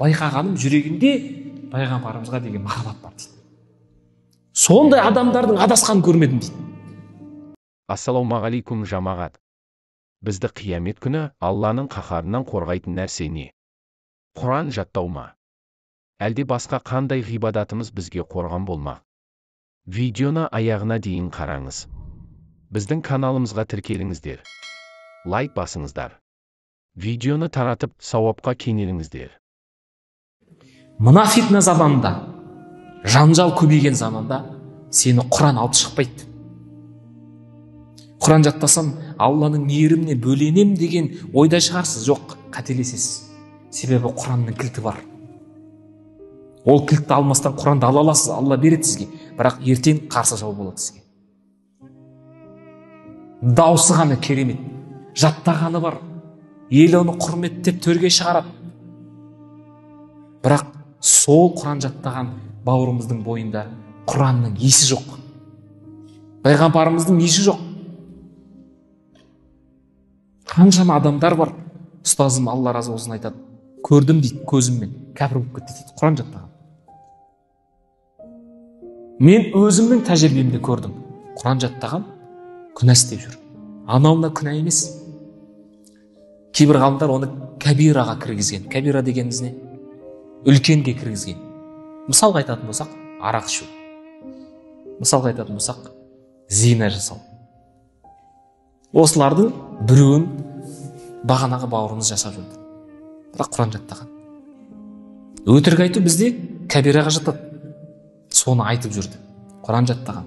байқағаным жүрегінде пайғамбарымызға деген махаббат бар дейді. Сондай адамдардың адасқанын көрмедім дейді. Ассалаумағалейкум жамағат. Бізді қиямет күні Алланың қаһарынан қорғайтын нәрсе не? Құран жаттау ма? Әлде басқа қандай ғибадатымыз бізге қорған болмақ? Видеоны аяғына дейін қараңыз. Біздің каналымызға тіркеліңіздер. Лайк басыңыздар. Видеоны таратып, сауапқа кенеліңіздер. Мына фитна заманында, жанжал көбейген заманда сені Құран алып шықпайды. Құран жаттасам, Алланың мейіріміне бөленем деген ойда шығарсыз. Жоқ, қателесесіз. Себебі Құранның кілті бар. Ол кілтті алмастан Құранды ала аласыз, Алла береді сізге. Бірақ ертең қарсы жау болады сізге. Даусы ғана керемет, жаттағаны бар. Ел оны құрметтеп төрге шығарады. Бірақ сол Құран жаттаған бауырымыздың бойында Құранның иісі жоқ. Пайғамбарымыздың иісі жоқ. Қаншама адамдар бар, ұстазым Алла разы болсын айтады. Көрдім дейді көзіммен, кәпір болып кетті дейді, Құран жаттаған. Мен өзімнің тәжірибемде көрдім. Құран жаттаған күнә істеп жүр. Анауына күнә емес. Кейбір ғалымдар оны кәбираға кіргізген. Кәбира дегеніміз не? Үлкенге кіргізген. Мысалға айтатын болсақ, арақ ішу. Мысалға айтатын болсақ, зина жасау. Осылардың біреуін бағанағы бауырымыз жасап жүрді. Бірақ Құран жаттаған. Өтірік айту бізде кәбираға жатады. Соны айтып жүрді. Құран жаттаған.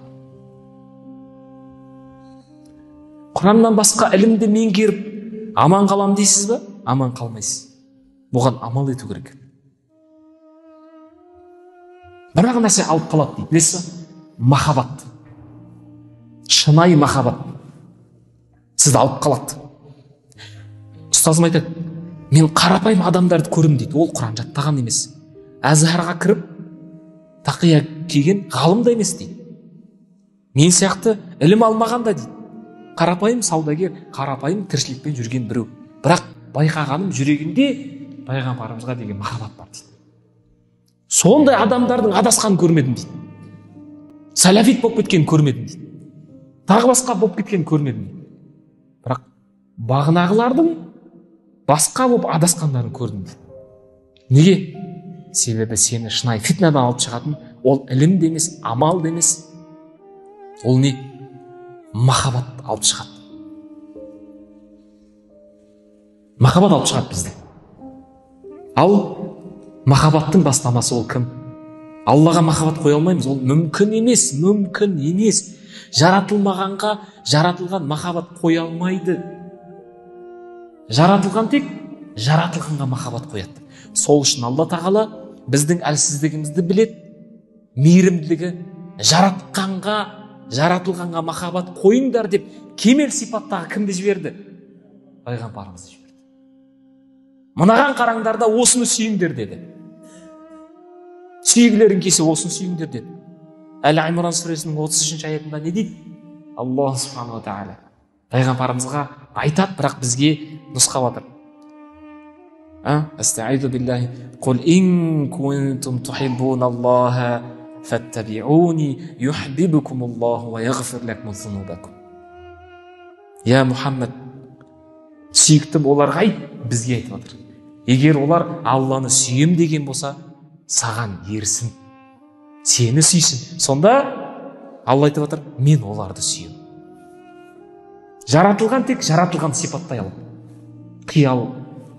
Құраннан басқа ілімді меңгеріп аман қалам дейсіз бе? Аман қалмайсыз. Бұған амал ету керек. Бір-ақ нәрсе алып қалады дейді. Білесіз бе? Махаббат. Шынайы махаббат сізді алып қалады. Ұстазым айтады, мен қарапайым адамдарды көрдім дейді. Ол Құран жаттаған емес. Әзһарға кіріп тақия киген ғалым да емес дейді. Мен сияқты ілім алмаған да дейді. Қарапайым саудагер, қарапайым тіршілікпен жүрген біреу. Бірақ байқағаным жүрегінде пайғамбарымызға деген махаббат бар дейді. Сондай адамдардың адасқанын көрмедім дейді. Салафит болып кеткенін көрмедім дейді. Тағы басқа болып кеткенін көрмедім дейді. Бірақ бағынағылардың басқа болып адасқандарын көрдім дейді. Неге? Себебі сені шынайы фитнадан алып шығатын ол ілім де емес, амал да емес. Ол не? Махаббат алып шығады. Махаббат алып шығады бізді. Ал махаббаттың бастамасы ол кім? Аллаға махаббат қоя алмаймыз. Ол мүмкін емес, мүмкін емес. Жаратылмағанға жаратылған махаббат қоя алмайды. Жаратылған тек жаратылғанға махаббат қояды. Сол үшін Алла тағала біздің әлсіздігімізді біледі, мейірімділігі жаратқанға, жаратылғанға махаббат қойыңдар деп кемел сипаттағы кімді жіберді? Пайғамбарымызды жіберді. Мынаған қараңдар да осыны сүйіңдер деді. Сүйгілерің келсе осыны сүйіңдер деді. Әл Имран сүресінің 33-ші аятында не дейді? Аллах субханала тағала пайғамбарымызға айтады, бірақ бізге нұсқап жатыр. Астаизу биллахи, қул ин кунтум тухиббуналлаха фаттабиуни юхбибкумуллаху ва яғфир лакум зунубакум. Я Мұхаммед, сүйіктім оларға айт, бізге айтып жатыр. Егер олар Алланы сүйем деген болса, саған ерсін, сені сүйсін. Сонда Алла айтып жатыр, мен оларды сүйем. Жаратылған тек жаратылған сипаттай алады. Қиял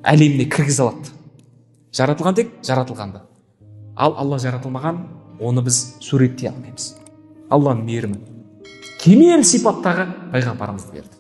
әлеміне кіргізе алады. Жаратылған тек жаратылғанды. Ал Алла жаратылмаған, оны біз суреттей алмаймыз. Алланың мейірімі кемел сипаттағы пайғамбарымызды берді.